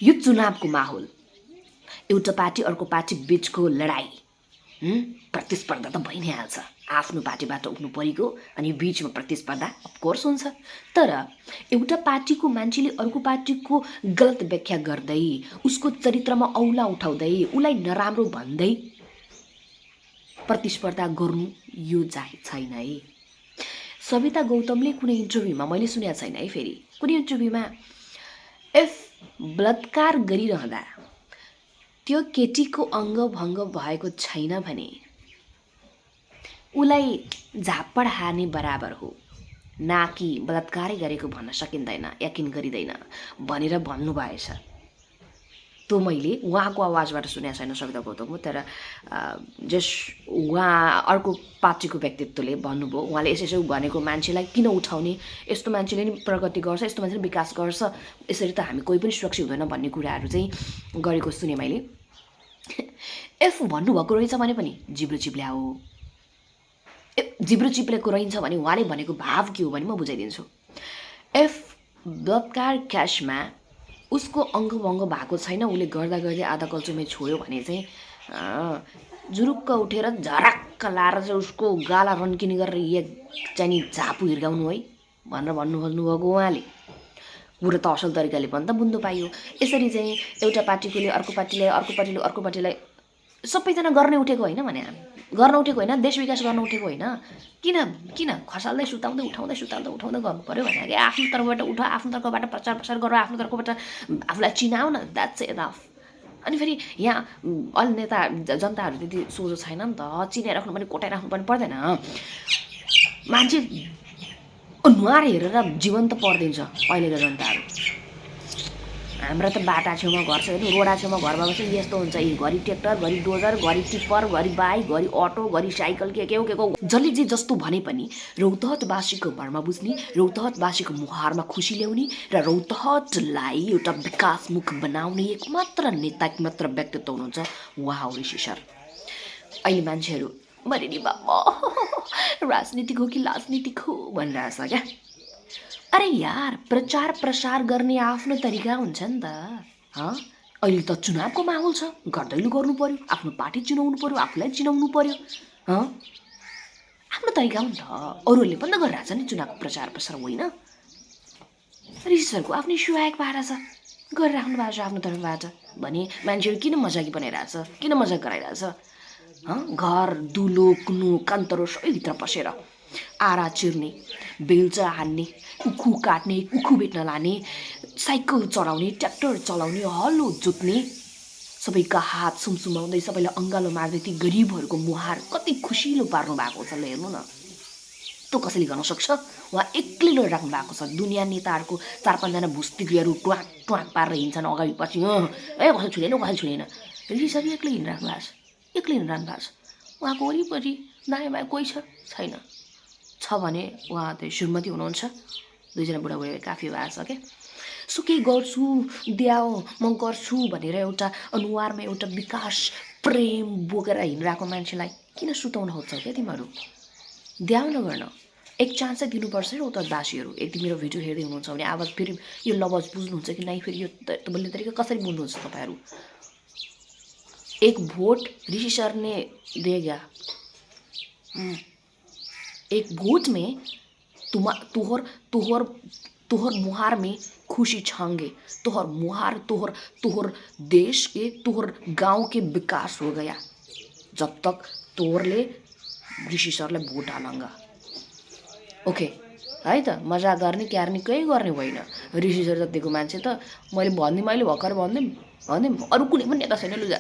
यो चुनावको माहौल, एउटा पार्टी अर्को पार्टी बिचको लडाई, प्रतिस्पर्धा त भइ नै हाल्छ। आफ्नो पार्टीबाट उठ्नु परेको अनि बिचमा प्रतिस्पर्धा अफकोर्स हुन्छ। तर एउटा पार्टीको मान्छेले अर्को पार्टीको गलत व्याख्या गर्दै, उसको चरित्रमा औला उठाउँदै, उसलाई नराम्रो भन्दै प्रतिस्पर्धा गर्नु यो जायज छैन है। सविता गौतमले कुनै इन्टरभ्यूमा मैले सुनेको छैन है, फेरि कुनै इन्टरभ्यूमा इफ बलात्कार गरिरहँदा त्यो केटीको अङ्गभङ्ग भएको छैन भने उसलाई झापड हार्ने बराबर हो, ना कि बलात्कारै गरेको भन्न सकिँदैन, यकिन गरिँदैन भनेर भन्नुभएछ। त्यो मैले उहाँको आवाजबाट सुनेको छैन सविता गौतमको, तर जस उहाँ अर्को पार्टीको व्यक्तित्वले भन्नुभयो, उहाँले यसो भनेको मान्छेलाई किन उठाउने, यस्तो मान्छेले नि प्रगति गर्छ, यस्तो मान्छेले विकास गर्छ, यसरी त हामी कोही पनि सुरक्षित हुँदैन भन्ने कुराहरू चाहिँ गरेको सुने मैले। इफ भन्नुभएको रहेछ भने पनि जिब्रो चिप्ल्याओ, जिब्रो चिप्लेको रहन्छ भने उहाँले भनेको भाव के हो भने म बुझाइदिन्छु। इफ बलात्कार क्यासमा उसको अङ्गभङ्ग भएको छैन, उसले गर्दा गर्दै आधा कल्चोमै छोड्यो भने चाहिँ जुरुक्क उठेर झरक्क लाएर चाहिँ उसको गाला रन्किने गरेर एक चाहिँ झापु हिर्काउनु है भनेर भन्नुभएको उहाँले। कुरो त असल तरिकाले पनि त बुझ्नु पाइयो। यसरी चाहिँ एउटा पार्टीकोले अर्को पार्टीलाई, अर्को पार्टीले अर्को पार्टीलाई सबैजना गर्ने उठेको होइन भने, गर्न उठेको होइन, देश विकास गर्न उठेको होइन। किन किन खसाल्दै सुताउँदै उठाउँदै गर्नु पऱ्यो भने आफ्नो तर्फबाट उठ, आफ्नो तर्फबाट प्रचार प्रसार गर, आफ्नो तर्फबाट आफूलाई चिनाउ न, द्याट्स इनफ। अनि फेरि यहाँ अलि नेता जनताहरू त्यति सोझो छैन नि त, चिनाइराख्नु पनि कोटाइराख्नु पनि पर्दैन। मान्छे अनुहार हेरेर जीवन त पर्दिन्छ अहिलेको जनताहरू। हाम्रा त बाटा छेउमा घर छ, रोडा छेउमा घर भएको चाहिँ यस्तो हुन्छ, घरि ट्र्याक्टर, घरि डोजर, घरि टिप्पर, घरि बाइक, घरि अटो, घरि साइकल, के हो जसले जे जस्तो भने पनि रौतहटवासीको भरमा बुझ्ने, रौतहटवासीको मुहारमा खुसी ल्याउने र रौतहटलाई एउटा विकासमुख बनाउने एकमात्र नेता, एकमात्र व्यक्तित्व हुनुहुन्छ उहाँ हो ऋषि सर। अहिले मान्छेहरू भने नि बाबा राजनीतिक हो कि राजनीतिक हो भनिरहेछ क्या। अरे यार, प्रचार प्रसार गर्ने आफ्नो तरिका हुन्छ नि त। अहिले त चुनावको माहौल छ, गर्दैलो गर्नु पर्यो, आफ्नो पार्टी चिनाउनु पर्यो, आफूलाई चिनाउनु पर्यो। आफ्नो तरिका हो नि त। अरूहरूले पनि त गरिरहेछ नि चुनावको प्रचार प्रसार, होइन? ऋषि सरको आफ्नै सुहायक पारा छ, गरिराख्नु भएको छ आफ्नो तर्फबाट भने मान्छेहरू किन मजाकी बनाइरहेछ, किन मजाक गराइरहेछ? घर दुलो कुनु कान्तरो सबैभित्र पसेर आरा चिर्ने, बेल्चा हान्ने, उखु काट्ने, उखु बेच्न लाने, साइकल चढाउने, ट्र्याक्टर चलाउने, हलो जोत्ने, सबैका हात सुमसुमाउँदै सबैलाई अङ्गालो मार्दै ती गरिबहरूको मुहार कति खुसिलो पार्नु भएको छ। ल हेर्नु न, त्यो कसैले गर्न सक्छ? उहाँ एक्लै लडिराख्नु भएको छ। दुनियाँ नेताहरूको 4-5 जना भुस्तिग्रियाहरू ट्वाक ट्वाक पारेर हिँड्छन् अगाडि पछि, कसै छुँदैन, कसै छुँदैन। ऋषि सर एक्लै हिँडिराख्नु भएको छ, एक्लै हिँडिरहनु भएको छ। उहाँको वरिपरि दायाँ बायाँ कोही छैन। छ भने उहाँ त्यो श्रीमती हुनुहुन्छ, 2जना बुढाबुढी काफी भएको छ क्या। सो केही गर्छु, द्याओ म गर्छु भनेर एउटा अनुहारमा एउटा विकास प्रेम बोकेर हिँडिरहेको मान्छेलाई किन सुताउन खोज्छौ क्या तिमीहरू? द्याउ नगर्न, एक चान्स चाहिँ दिनुपर्छ नि उता दासीहरू। यदि मेरो भिडियो हेर्दै हुनुहुन्छ भने आवाज फेरि यो लवज बुझ्नुहुन्छ कि नै, फेरि यो बोल्ने तरिका कसरी बुझ्नुहुन्छ तपाईँहरू? एक भोट ऋषि सर ने दे गया, एक भोट में तोहर मुहार में खुशी छांगे, तोहर मुहार तोहर देश के, तोहर गांव के विकास हो गया जब तक तोहरले ऋषि सरले भोट हालंगा। ओके है त, मजा गर्ने क्यार्ने केही गर्ने होइन। ऋषि सर जतिको मान्छे त मैले भर्खर भनिदिउँ, अरू कुनै पनि नेता छैन लुजा।